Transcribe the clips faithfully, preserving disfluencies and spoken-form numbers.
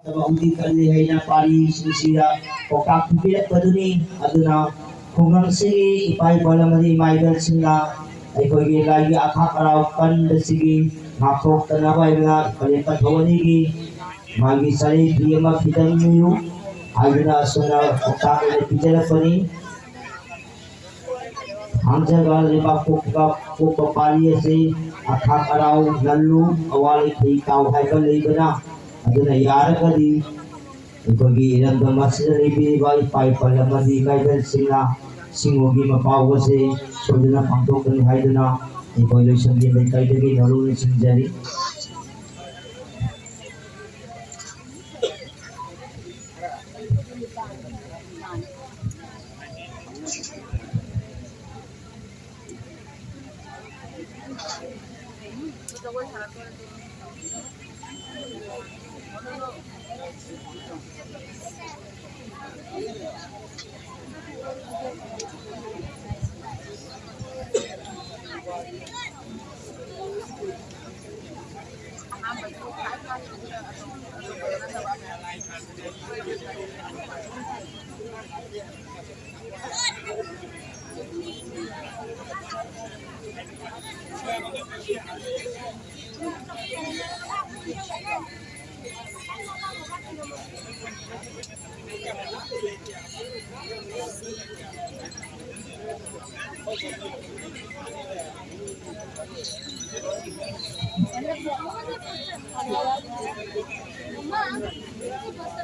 ꯍꯧꯖꯤꯛ ꯀꯜꯂꯤ ꯍꯥꯏꯅ ꯄꯥꯔꯤꯁꯤꯡꯁꯤꯗ ꯄꯥꯎꯇꯥꯛ ꯄꯤꯕꯤꯔꯛꯄꯗꯨꯅꯤ꯫ ꯑꯗꯨꯅ ꯈꯨꯡꯒꯪꯁꯤꯒꯤ ꯏꯄꯥ ꯏꯄꯥ ꯑꯃꯗꯤ ꯏꯃꯥ ꯏꯕꯦꯜꯁꯤꯡꯅ ꯑꯩꯈꯣꯏꯒꯤ ꯂꯥꯏꯒꯤ ꯑꯈꯥꯛ ꯑꯔꯥꯎ ꯀꯟꯕꯁꯤꯒꯤ ꯉꯥꯛꯊꯣꯛꯇꯅꯕ ꯍꯥꯏꯗꯨꯅ ꯀꯥꯂꯦꯟ ꯄꯟꯊꯧ ꯑꯅꯤꯒꯤ ꯃꯥꯒꯤ ꯆꯔꯩ ꯐꯤ ꯑꯃ ꯐꯤꯗꯝꯕꯤꯌꯨ ꯍꯥꯏꯗꯨꯅ ꯑꯁꯨꯝꯅ ꯄꯥꯎꯇꯥꯛ ꯑꯣꯏꯅ ꯄꯤꯖꯔꯛꯄꯅꯤ꯫ ꯊꯥꯡꯖꯒ ꯂꯩꯕꯥꯛ ꯄꯣꯛꯄ, ꯄꯣꯛꯄ ꯄꯥꯔꯤ ꯑꯁꯤ ꯑꯈꯥꯛ ꯑꯔꯥꯎ ꯅꯜꯂꯨ, ꯑꯋꯥ ꯂꯩꯊꯩ ꯇꯥꯎ ꯍꯥꯏꯕ ꯂꯩꯕꯅ, ꯑꯗꯨꯅ ꯌꯥꯔꯒꯗꯤ ꯑꯩꯈꯣꯏꯒꯤ ꯏꯔꯝꯗꯝ ꯑꯁꯤꯗ ꯂꯩꯕꯤꯔꯤꯕ ꯏꯄꯥ ꯏꯄꯥꯜ ꯑꯃꯗꯤ ꯏꯃꯥ ꯏꯕꯦꯜꯁꯤꯡꯅ ꯁꯤꯡꯉꯨꯒꯤ ꯃꯄꯥꯎ ꯑꯁꯤ ꯁꯣꯏꯗꯅ ꯄꯥꯡꯊꯣꯛꯀꯅꯤ ꯍꯥꯏꯗꯨꯅ ꯑꯩꯈꯣꯏ ꯂꯣꯏꯁꯪꯒꯤ ꯂꯩꯀꯥꯏꯗꯒꯤ ꯅꯧꯔꯨꯅ ꯆꯤꯡꯖꯔꯤ꯫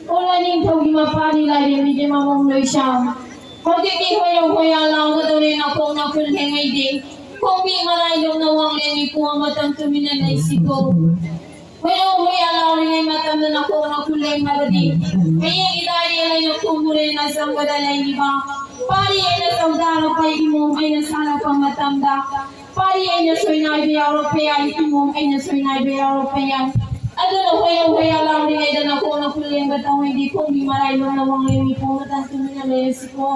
ꯈꯨꯂꯥꯏ ꯅꯤꯡꯊꯧꯒꯤ ꯃꯄꯥꯅꯤ ꯂꯥꯏꯔꯦꯝꯕꯤꯒꯤ ꯃꯃꯣꯝ ꯂꯣꯏꯁꯥꯡ꯫ ꯍꯧꯖꯤꯛꯇꯤ ꯍꯣꯏꯔꯧ ꯍꯣꯌꯥ ꯂꯥꯎꯒꯗꯧꯔꯦ ꯅꯈꯣꯡ ꯅꯈꯨꯠ ꯂꯦꯡꯉꯩꯗꯤ꯫ ꯈꯣꯡꯕꯤ ꯃꯔꯥꯏ ꯂꯣꯛꯅ ꯋꯥꯡꯂꯦꯟ ꯏꯄꯨ ꯑꯃꯇꯪ ꯇꯨꯃꯤꯟꯅ ꯂꯩꯁꯤꯀꯣ꯫ ꯍꯣꯏꯔꯧ ꯍꯣꯌꯥ ꯂꯥꯎꯔꯤꯉꯩ ꯃꯇꯝꯗ ꯅꯈꯣꯡ ꯅꯈꯨꯠ ꯂꯦꯡꯉꯕꯗꯤ ꯍꯌꯦꯡꯒꯤ ꯂꯥꯏꯔꯦꯟ ꯑꯩꯅ ꯈꯨꯝꯃꯨꯔꯦꯅ ꯆꯪꯕꯗ ꯂꯩꯔꯤꯕ ꯄꯥꯔꯤ ꯑꯩꯅ ꯆꯧꯗꯥꯔꯛꯄ ꯏꯃꯨꯡ ꯑꯩꯅ ꯁꯥꯔꯛꯄ ꯃꯇꯝꯗ ꯄꯥꯔꯤ ꯑꯩꯅ ꯁꯣꯏꯅꯥꯏꯕ ꯌꯥꯎꯔꯛꯄ ꯌꯥꯏ, ꯏꯃꯨꯡ ꯑꯩꯅ ꯁꯣꯏꯅꯥꯏꯕ ꯌꯥꯎꯔꯛꯄ ꯌꯥꯏ꯫ ꯑꯗꯨꯅ ꯍꯣꯌꯧ ꯍꯣꯌꯥ ꯂꯥꯎꯔꯤꯉꯩꯗ ꯅꯈꯣꯡ ꯅꯈꯨꯠ ꯂꯦꯡꯕ ꯇꯧꯍꯩꯗꯦ, ꯈꯣꯡꯒꯤ ꯃꯔꯥꯏ ꯂꯣꯝꯅ ꯋꯥꯡꯂꯦꯟ ꯃꯤꯄꯨꯝ ꯑꯃꯇꯪ ꯇꯨꯃꯤꯟꯅ ꯂꯩꯔꯁꯤꯀꯣ꯫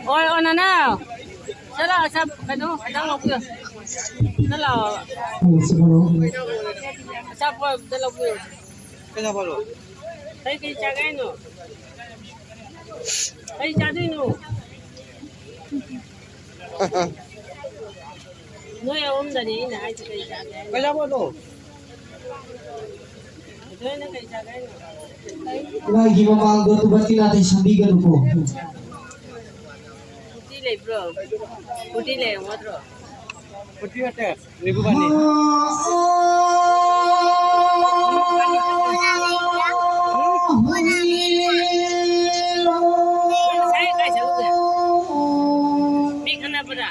ꯑꯣꯏ, ꯑꯣ, ꯅꯅꯥꯎ꯫ ꯆꯠꯂꯣ, ꯑꯆꯥ-, ꯀꯩꯅꯣ, ꯈꯤꯇꯪ ꯂꯧꯕꯤꯌꯣ꯫ ꯅꯪ ꯂꯥꯛꯑꯣ꯫ ꯑꯆꯥꯄꯣꯠ ꯑꯝꯇ ꯂꯧꯕꯤꯌꯣ꯫ ꯀꯩ ꯀꯩ ꯆꯥꯒꯦ ꯍꯥꯏꯅꯣ? ꯀꯩ ꯆꯥꯗꯣꯏꯅꯣ? ꯅꯣꯏ ꯑꯍꯨꯝꯗꯅꯤ ꯑꯩꯅ ꯍꯥꯏꯁꯦ ꯀꯩ ꯆꯥꯒꯦ ꯍꯥꯏꯅꯣ? ꯀꯩ ꯆꯥꯕꯅꯣ? ꯑꯗꯣ ꯑꯩꯅ ꯀꯩ ꯆꯥꯒꯦ ꯍꯥꯏꯅꯣ? ꯂꯥꯏꯒꯤ ꯃꯃꯥꯡꯗ ꯇꯨꯕꯠꯇꯤ ꯅꯥꯇꯩ ꯁꯝꯕꯤꯒꯅꯨꯀꯣ꯫ ꯐꯨꯔꯇꯤ ꯂꯩꯕ꯭ꯔꯣ? ꯐꯨꯔꯇꯤ ꯂꯩꯔꯝꯒꯗ꯭ꯔꯣ? ꯐꯨꯔꯇꯤ ꯅꯠꯇꯦ, ꯅꯤꯐꯨ ꯄꯥꯅꯤ꯫ ꯉꯁꯥꯏ ꯀꯥꯏ ꯆꯠꯂꯨꯒꯦ? ꯃꯤ ꯈꯠꯅꯕꯗ?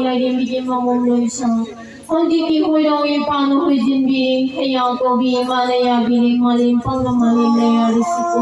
ꯂꯥꯏꯔꯦꯝꯕꯤꯒꯤ ꯃꯃꯣꯝ ꯂꯣꯏꯁꯪ꯫ ꯍꯧꯖꯤꯛꯇꯤ ꯍꯣꯏꯔꯥꯎ ꯏꯄꯥꯅ ꯍꯣꯏꯖꯤꯟꯕꯤꯔꯦ, ꯍꯩꯌꯥ ꯀꯧꯕꯤ ꯏꯃꯥꯅ ꯌꯥꯕꯤꯔꯦ, ꯃꯥꯂꯦꯝ ꯄꯪꯅ ꯃꯥꯂꯦꯝ ꯂꯩꯌꯥꯔꯤꯁꯤꯀꯣ꯫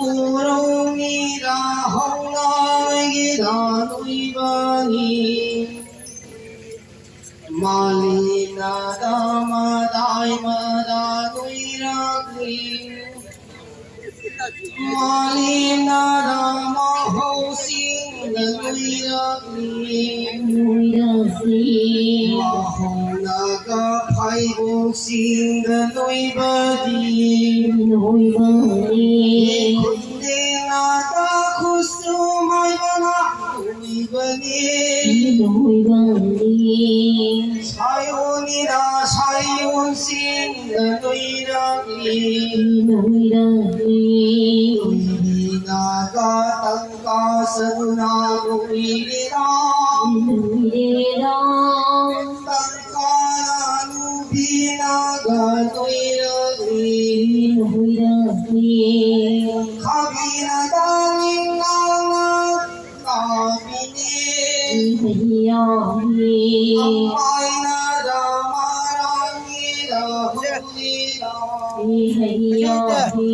ꯎꯔꯧꯃꯤꯗ ꯍꯧꯅꯥꯏꯒꯤꯗ ꯅꯣꯏꯕꯅꯤ꯫ ꯃꯥꯂꯤꯅꯗ ꯃꯗꯥꯏ ꯃꯗꯥ ꯅꯣꯏꯔꯛꯂꯤ꯫ ꯃꯥꯂꯤꯅꯗ ꯃꯍꯧꯁꯤꯡꯗ ꯅꯣꯏꯔꯛꯂꯤ꯫ ꯅꯣꯏꯔꯛꯂꯤ꯫ ꯃꯍꯧꯅꯒ ꯐꯩꯕꯣꯛꯁꯤꯡꯗ ꯅꯣꯏꯕꯗꯤ꯫ ꯅꯣꯏꯕꯗꯤ꯫ ꯈꯨꯟꯗꯦꯡꯅꯗ ꯈꯨꯠꯁꯨ ꯃꯥꯏꯕꯅ ꯁꯤꯡꯅ ꯅꯣꯏꯔꯛꯂꯤ꯫ ꯅꯣꯏꯔꯛꯂꯤ꯫ ꯅꯣꯏꯔꯤꯅꯒ ꯇꯪꯀꯥ ꯁꯔꯨꯅ ꯅꯣꯏꯔꯤꯔꯥ꯫ ꯅꯣꯏꯔꯤꯔꯥ꯫ ꯇꯪꯀꯥ ꯅꯨꯄꯤꯅꯒ ꯅꯣꯏꯔꯛꯂꯤ꯫ ꯅꯣꯏꯔꯛꯂꯤ꯫ ꯈꯥꯕꯤꯅ ꯇꯥꯅꯤꯡꯉꯥ ꯇꯥꯕꯤꯅꯤ꯫ ꯏꯍꯩꯌꯥ ꯍꯤ꯫ ꯑꯝꯍꯥꯏꯅ ꯔꯥꯃꯥꯔꯥꯡꯒꯤꯗ ꯍꯨꯝꯂꯤꯗ꯫ ꯏꯍꯩꯌꯥ ꯍꯤ꯫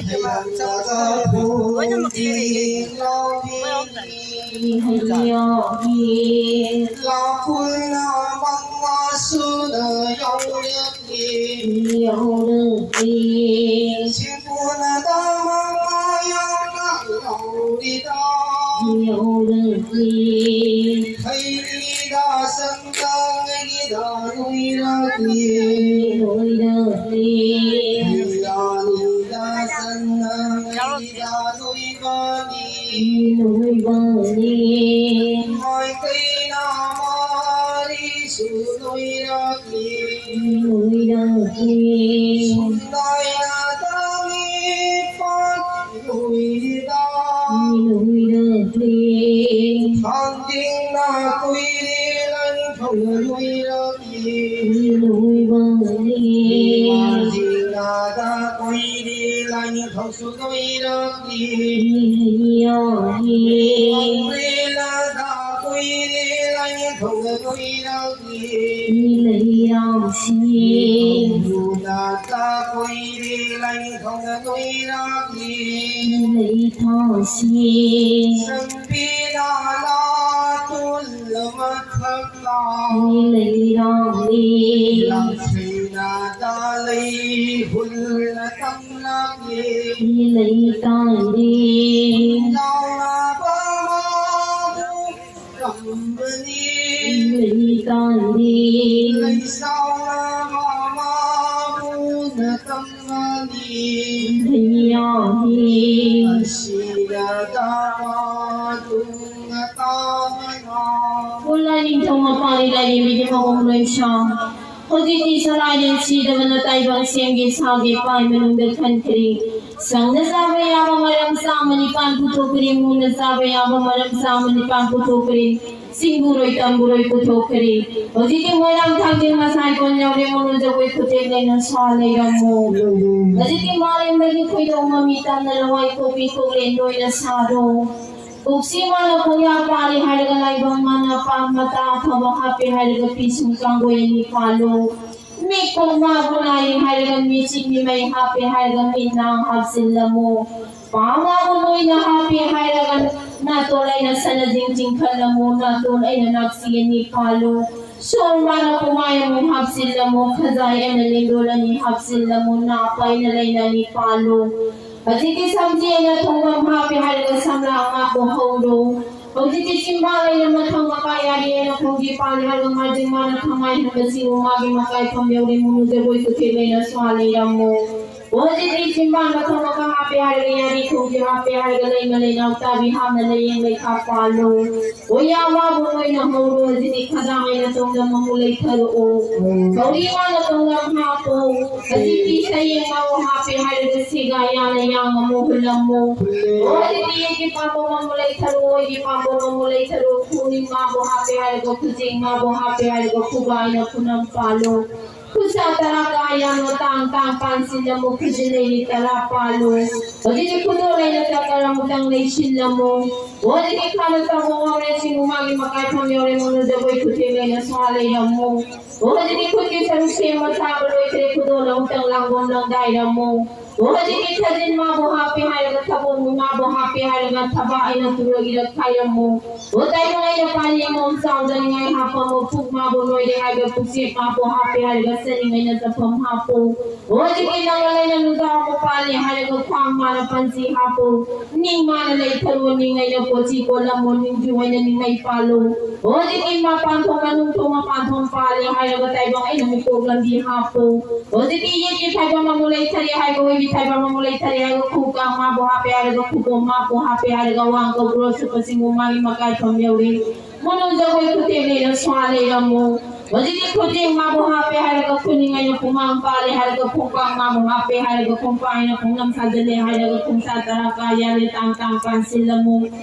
ꯍꯩꯔꯝꯂꯒ ꯐꯣꯡꯗꯤꯡ ꯂꯥꯎꯕꯤꯅꯤ꯫ ꯏꯍꯩꯌꯥ ꯍꯤ꯫ ꯂꯥꯡꯐꯨꯜꯅ ꯃꯉꯥ ꯁꯨꯅ ꯌꯥꯎꯔꯦ꯫ ꯌꯥꯎꯔꯛꯂꯤ꯫ ꯁꯤꯡꯄꯨꯅ ꯇꯥꯃꯉꯥ ꯌꯥꯝꯅ ꯌꯥꯎꯔꯤꯗ꯫ ꯌꯥꯎꯔꯛꯂꯤ꯫ ꯈꯩꯔꯤꯗ ꯁꯪꯒꯥꯡꯒꯤꯗ ꯅꯣꯏꯔꯛꯂꯤ꯫ ꯅꯣꯏꯔꯛꯂꯤ꯫ ꯈꯩꯔꯥꯅꯤꯗ ꯁꯪꯒꯥꯡꯒꯤꯗ ꯅꯣꯏꯕꯅꯤ꯫ ꯅꯣꯏꯕꯅꯤ꯫ ꯃꯥꯏꯀꯩꯅ ꯃꯥꯔꯤ ꯁꯨ ꯅꯣꯏꯔꯛꯂꯤ꯫ ꯅꯣꯏꯔꯛꯂꯤ꯫ ꯁꯨꯝꯅꯥꯏꯅ ꯇꯥꯡꯉꯤ ꯄꯥꯟ ꯅꯣꯏꯔꯤꯗ꯫ ꯅꯣꯏꯔꯛꯂꯤ꯫ ꯊꯥꯡꯖꯤꯡꯅ ꯀꯨꯏꯔꯦ ꯂꯟꯊꯧꯅ ꯅꯣꯏꯔꯛꯂꯤ꯫ ꯅꯣꯏꯕꯅꯤ꯫ ꯃꯥꯔꯖꯤꯡꯅꯗ ꯀꯨꯏꯔꯦ ꯂꯟꯊꯧꯁꯨ ꯅꯣꯏꯔꯛꯂꯤ꯫ ꯏꯍꯩꯌꯥ ꯍꯤ꯫ ꯃꯥꯔꯖꯤꯡꯅꯗ ꯀꯨꯏꯔꯦ ꯂꯟꯊꯧꯅ ꯅꯣꯏꯔꯛꯂꯤ꯫ ꯏꯂꯩꯔꯥꯝꯁꯤ꯫ ꯂꯨꯅ ꯇꯥꯛꯄꯤꯔꯤ ꯂꯥꯏꯅꯤꯡꯊꯧꯅ ꯅꯣꯏꯔꯥꯛꯂꯤ꯫ ꯏꯂꯩꯊꯥꯁꯤ꯫ ꯆꯟꯕꯤꯅ ꯂꯥꯇꯣꯟ ꯃꯊꯛꯇ꯫ ꯏꯂꯩꯔꯥꯝꯂꯤ꯫ ꯂꯥꯡꯊꯩꯅ ꯇꯥꯂꯩ ꯍꯨꯜꯅ ꯇꯝꯂꯛꯂꯤ꯫ ꯏꯂꯩꯇꯥꯟꯗꯤ꯫ ꯂꯥꯎꯅꯕ ꯃꯥꯕꯨ ꯇꯝꯕꯅꯤ꯫ ꯂꯩꯇꯥꯟꯗꯤ꯫ ꯂꯩꯁꯥꯎꯅ ꯃꯃꯥꯕꯨꯅ ꯇꯝꯕꯅꯤ꯫ ꯂꯩꯌꯥꯍꯤ꯫ ꯑꯁꯤꯗ ꯇꯥꯕ ꯇꯨꯡꯗ ꯇꯥꯕꯅ꯫ ꯈꯨꯂꯥꯏ ꯅꯤꯡꯊꯧ ꯃꯄꯥꯅꯤ ꯂꯥꯏꯔꯦꯝꯕꯤꯒꯤ ꯃꯑꯣꯡ ꯂꯣꯏꯁꯥ꯫ ꯍꯧꯖꯤꯛꯇꯤ ꯁꯂꯥꯏꯔꯦꯟ ꯁꯤꯗꯕꯅ ꯇꯥꯏꯕꯪ ꯁꯦꯝꯒꯦ ꯁꯥꯒꯦ ꯄꯥꯏ ꯃꯅꯨꯡꯗ ꯈꯟꯈ꯭ꯔꯦ꯫ ꯁꯪꯅ ꯆꯥꯕ ꯌꯥꯕ ꯃꯔꯝ ꯆꯥꯝꯃ ꯅꯤꯄꯥꯟ ꯄꯨꯊꯣꯛꯈ꯭ꯔꯦ, ꯃꯨꯅ ꯆꯥꯕ ꯌꯥꯕ ꯃꯔꯝ ꯆꯥꯝꯃ ꯅꯤꯄꯥꯟ ꯄꯨꯊꯣꯛꯈ꯭ꯔꯦ, ꯆꯤꯡꯕꯨꯔꯣꯏ ꯇꯝꯕꯨꯔꯣꯏ ꯄꯨꯊꯣꯛꯈ꯭ꯔꯦ꯫ ꯍꯧꯖꯤꯛꯇꯤ ꯃꯣꯏꯔꯥꯡ ꯊꯥꯡꯖꯤꯡ ꯃꯁꯥꯏ ꯀꯣꯟ ꯌꯧꯔꯦ, ꯃꯨꯅꯨ ꯖꯒꯣꯏ ꯈꯨꯊꯦꯛ ꯂꯩꯅ ꯁꯥ ꯂꯩꯔꯝꯃꯣ꯫ ꯍꯧꯖꯤꯛꯇꯤ ꯃꯥꯂꯦꯝꯗꯒꯤ ꯈꯣꯏꯗꯧ ꯃꯃꯤ ꯇꯥꯅ ꯂꯋꯥꯏ ꯀꯣꯛꯄꯤ ꯀꯣꯛꯂꯦꯟ ꯂꯣꯏꯅ ꯁꯥꯔꯣ꯫ ꯀꯣꯛꯁꯤ ꯃꯥꯅ ꯈꯣꯡꯌꯥ ꯄꯥꯜꯂꯤ ꯍꯥꯏꯔꯒ ꯂꯥꯏꯕꯛ ꯃꯥꯅ ꯄꯥꯝ ꯃꯇꯥ ꯑꯐꯕ ꯍꯥꯞꯄꯦ ꯍꯥꯏꯔꯒ ꯐꯤꯁꯨ ꯀꯥꯡꯒꯣꯏ ꯑꯅꯤ ꯄꯥꯜꯂꯨ꯫ ꯃꯤꯠ ꯀꯣꯛ ꯃꯥꯕꯨ ꯅꯥꯏ ꯍꯥꯏꯔꯒ ꯃꯤꯆꯤꯛ ꯃꯤꯃꯩ ꯍꯥꯞꯄꯦ ꯍꯥꯏꯔꯒ ꯃꯤꯠ ꯅꯥ ꯍꯥꯞꯆꯤꯜꯂꯝꯃꯨ꯫ ꯄꯥ ꯃꯥꯕꯨ ꯅꯣꯏꯅ ꯍꯥꯞꯄꯦ ꯍꯥꯏꯔꯒ ꯅꯥꯇꯣꯟ ꯑꯩꯅ ꯁꯅꯖꯤꯡ ꯆꯤꯡꯈꯠꯂꯝꯃꯨ, ꯅꯥꯇꯣꯟ ꯑꯩꯅ ꯅꯥꯛꯁꯤ ꯑꯅꯤ ꯄꯥꯜꯂꯨ꯫ ꯁꯣꯔ ꯃꯥꯅ ꯄꯨꯃꯥꯏ ꯑꯃꯨꯛ ꯍꯥꯞꯆꯤꯜꯂꯝꯃꯨ, ꯈꯖꯥꯏ ꯑꯩꯅ ꯂꯦꯡꯗꯣꯜ ꯑꯅꯤ ꯍꯥꯞꯆꯤꯜꯂꯝꯃꯨ, ꯅꯥꯄ ꯑꯩꯅ ꯂꯩꯅ ꯑꯅꯤ ꯄꯥꯜꯂꯨ꯫ ꯍꯧꯖꯤꯛꯇꯤ ꯁꯝꯖꯤ ꯑꯩꯅ ꯊꯣꯡꯐꯝ ꯍꯥꯞꯄꯦ ꯍꯥꯏꯔꯒ ꯁꯝꯂꯥꯡ ꯃꯥꯕꯨ ꯍꯧꯔꯨ꯫ ꯍꯧꯖꯤꯛꯇꯤ ꯆꯤꯝꯕꯥꯜ ꯑꯩꯅ ꯃꯊꯪ ꯃꯈꯥ ꯌꯥꯔꯤ ꯑꯩꯅ ꯈꯣꯡꯖꯤ ꯄꯥꯜꯂꯦ ꯍꯥꯏꯔꯒ ꯃꯥꯔꯖꯤꯡ ꯃꯥꯅ ꯈꯃꯥꯏ ꯍꯟꯕꯁꯤꯡꯕꯨ ꯃꯥꯒꯤ ꯃꯀꯥꯏꯐꯝ ꯌꯧꯔꯦ ꯃꯨꯅꯨ ꯖꯒꯣꯏ ꯈꯨꯊꯦꯛ ꯂꯩꯅ ꯁ꯭ꯋꯥ ꯂꯩꯔꯝꯃꯨ꯫ ꯍꯧꯖꯤꯛꯇꯤ ꯆꯤꯝꯕꯥꯜ ꯃꯊꯪ ꯃꯈꯥ ꯍꯥꯞꯄꯦ ꯍꯥꯏꯔꯒ ꯌꯥꯔꯤ ꯈꯣꯡꯖꯤ ꯍꯥꯞꯄꯦ ꯍꯥꯏꯔꯒ ꯂꯩꯃ ꯂꯩꯅꯥꯎ ꯇꯥꯕꯤ ꯍꯥꯞꯅ ꯂꯩꯌꯦꯡ ꯂꯩꯈꯥ ꯄꯥꯜꯂꯨ꯫ ꯑꯣꯌꯥ ꯃꯥꯕꯨ ꯑꯣꯏꯅ ꯍꯧꯔꯨ꯫ ꯍꯧꯖꯤꯛꯇꯤ ꯈꯗꯥꯡ ꯑꯩꯅ ꯇꯣꯡꯗ ꯃꯃꯨ ꯂꯩꯊꯔꯛꯑꯣ꯫ ꯊꯧꯔꯤ ꯃꯥꯅ ꯇꯣꯡꯗ ꯍꯥꯞꯄꯨ꯫ ꯍꯧꯖꯤꯛꯇꯤ ꯁꯌꯦꯡ ꯃꯥꯕꯨ ꯍꯥꯞꯄꯦ ꯍꯥꯏꯔꯒ ꯁꯤꯒ ꯌꯥꯅ ꯌꯥꯡ ꯑꯃꯨꯛ ꯍꯨꯜꯂꯝꯃꯨ꯫ ꯍꯧꯖꯤꯛꯇꯤ ꯑꯩꯒꯤ ꯄꯥꯝꯕꯣꯝ ꯑꯃꯨꯛ ꯂꯩꯊꯔꯛꯑꯣ, ꯑꯩꯒꯤ ꯄꯥꯝꯕꯣꯝ ꯑꯃꯨꯛ ꯂꯩꯊꯔꯛꯑꯣ꯫ ꯈꯨꯅꯤꯡ ꯃꯥꯕꯨ ꯍꯥꯞꯄꯦ ꯍꯥꯏꯔꯒ ꯈꯨꯖꯤꯡ ꯃꯥꯕꯨ ꯍꯥꯞꯄꯦ ꯍꯥꯏꯔꯒ ꯈꯨꯕꯥꯛ ꯑꯩꯅ ꯈꯨꯅꯝ ꯄꯥꯜꯂꯨ꯫ ꯈꯨꯠꯁꯥ ꯇꯔꯥ ꯀꯥ ꯌꯥꯝꯅ ꯇꯥꯡ ꯇꯥꯡ ꯄꯥꯟꯁꯤꯜꯂꯝꯃꯨ, ꯈꯨꯖꯤꯟ ꯂꯩꯔꯤ ꯇꯔꯥ ꯄꯥꯜꯂꯨ꯫ ꯍꯧꯖꯤꯛꯇꯤ ꯈꯨꯗꯣꯜ ꯂꯩꯅ ꯆꯀꯔ ꯑꯃꯨꯛꯇꯪ ꯂꯩꯁꯤꯜꯂꯝꯃꯨ꯫ ꯍꯧꯖꯤꯛꯇꯤ ꯈꯥꯅ ꯆꯥꯕ ꯋꯥꯔꯦ, ꯁꯤꯡꯕꯨ ꯃꯥꯒꯤ ꯃꯀꯥꯏꯐꯝ ꯌꯧꯔꯦ, ꯃꯨꯅꯨ ꯖꯒꯣꯏ ꯈꯨꯊꯦꯛ ꯂꯩꯅ ꯁꯥ ꯂꯩꯔꯝꯃꯨ꯫ ꯍꯧꯖꯤꯛꯇꯤ ꯈꯨꯠꯀꯤ ꯁꯔꯨꯛ ꯁꯦꯝꯕ ꯁꯥꯕ ꯂꯣꯏꯈ꯭ꯔꯦ, ꯈꯨꯗꯣꯜ ꯑꯃꯨꯛꯇꯪ ꯂꯥꯡꯕꯝ ꯂꯪꯗꯥꯏꯔꯝꯃꯨ꯫ ꯍꯧꯖꯤꯛꯇꯤ ꯊꯥꯖꯤꯟ ꯃꯥꯕꯨ ꯍꯥꯞꯄꯦ ꯍꯥꯏꯔꯒ ꯊꯕꯣꯡ ꯃꯥꯕꯨ ꯍꯥꯞꯄꯦ ꯍꯥꯏꯔꯒ ꯊꯕꯥꯛ ꯑꯩꯅ ꯇꯨꯔꯒꯤꯗ ꯈꯥꯏꯔꯝꯃꯨ꯫ ꯍꯣ ꯇꯥꯏꯕꯪ ꯑꯩꯅ ꯄꯥꯜꯂꯤ ꯃꯣꯝ ꯆꯥꯎꯗꯅꯤꯡꯉꯥꯏ ꯍꯥꯞꯄꯝꯃꯨ꯫ ꯄꯨꯛ ꯃꯥꯕꯨ ꯅꯣꯏꯔꯦ ꯍꯥꯏꯕ ꯄꯨꯛꯆꯦꯛ ꯃꯥꯕꯨ ꯍꯥꯞꯄꯦ ꯍꯥꯏꯔꯒ ꯆꯠꯅꯤꯡꯉꯩꯅ ꯆꯠꯐꯝ ꯍꯥꯞꯄꯨ꯫ ꯍꯧꯖꯤꯛꯇꯤ ꯅꯪꯅ ꯂꯩꯅ ꯅꯨꯡꯖꯥꯎ ꯑꯃ ꯄꯥꯜꯂꯤ ꯍꯥꯏꯔꯒ ꯈ꯭ꯋꯥꯡ ꯃꯥꯅ ꯄꯟꯁꯤ ꯍꯥꯞꯄꯨ꯫ ꯅꯤꯡ ꯃꯥꯅ ꯂꯩꯊꯔꯨ ꯅꯤꯡꯉꯩꯅ ꯀꯣꯆꯤ ꯀꯣꯜꯂꯝꯃꯨ꯫ ꯅꯤꯡꯖꯨ ꯑꯩꯅ ꯅꯤꯡꯉꯩ ꯄꯥꯜꯂꯨ꯫ ꯍꯧꯖꯤꯛꯇꯤ ꯃꯄꯥꯟ ꯊꯣꯡ ꯃꯅꯨꯡ ꯊꯣꯡ ꯃꯄꯥꯟ ꯊꯣꯡ ꯄꯥꯜꯂꯤ ꯍꯥꯏꯔꯒ ꯇꯥꯏꯕꯪ ꯑꯩꯅ ꯃꯤꯀꯣꯛ ꯂꯝꯕꯤ ꯍꯥꯞꯄꯨ꯫ ꯍꯧꯖꯤꯛꯇꯤ ꯌꯦꯠꯀꯤ ꯐꯥꯏꯕꯝ ꯑꯃꯨꯛ ꯂꯩꯊꯔꯦ ꯍꯥꯏꯔꯒ ꯑꯣꯏꯒꯤ ꯐꯥꯏꯕꯝ ꯑꯃꯨꯛ ꯂꯩꯊꯔꯦ ꯍꯥꯏꯔꯒ ꯈꯨ ꯀꯥꯡ ꯃꯥꯕꯨ ꯍꯥꯞꯄꯦ ꯍꯥꯏꯔꯒ ꯈꯨꯕꯣꯝ ꯃꯥꯕꯨ ꯍꯥꯞꯄꯦ ꯍꯥꯏꯔꯒ ꯋꯥꯡ ꯀꯧꯕ꯭ꯔꯣ ꯁꯨꯞꯄꯁꯤꯡꯕꯨ ꯃꯥꯒꯤ ꯃꯀꯥꯏꯐꯝ ꯌꯧꯔꯤ꯫ ꯃꯅꯨꯡ ꯖꯒꯣꯏ ꯈꯨꯊꯦꯛ ꯂꯩꯅ ꯁ꯭ꯋꯥ ꯂꯩꯔꯝꯃꯨ꯫ ꯍꯧꯖꯤꯛꯇꯤ ꯈꯨꯖꯤꯟ ꯃꯥꯕꯨ ꯍꯥꯞꯄꯦ ꯍꯥꯏꯔꯒ ꯈꯨꯅꯤꯡ ꯑꯩꯅ ꯈꯨꯃꯥꯡ ꯄꯥꯜꯂꯦ ꯍꯥꯏꯔꯒ ꯈꯣꯡꯄꯥꯛ ꯃꯥꯕꯨ ꯍꯥꯞꯄꯦ ꯍꯥꯏꯔꯒ ꯈꯣꯡꯄꯥꯛ ꯑꯩꯅ ꯈꯣꯡꯅꯝ ꯁꯥꯖꯤꯜꯂꯦ ꯍꯥꯏꯔꯒ ꯈꯣꯡꯁꯥ ꯇꯔꯥ ꯀꯥ ꯌꯥꯜꯂꯦ ꯇꯥꯡ ꯇꯥꯡ ꯄꯥꯟꯁꯤꯜꯂꯝꯃꯨ꯫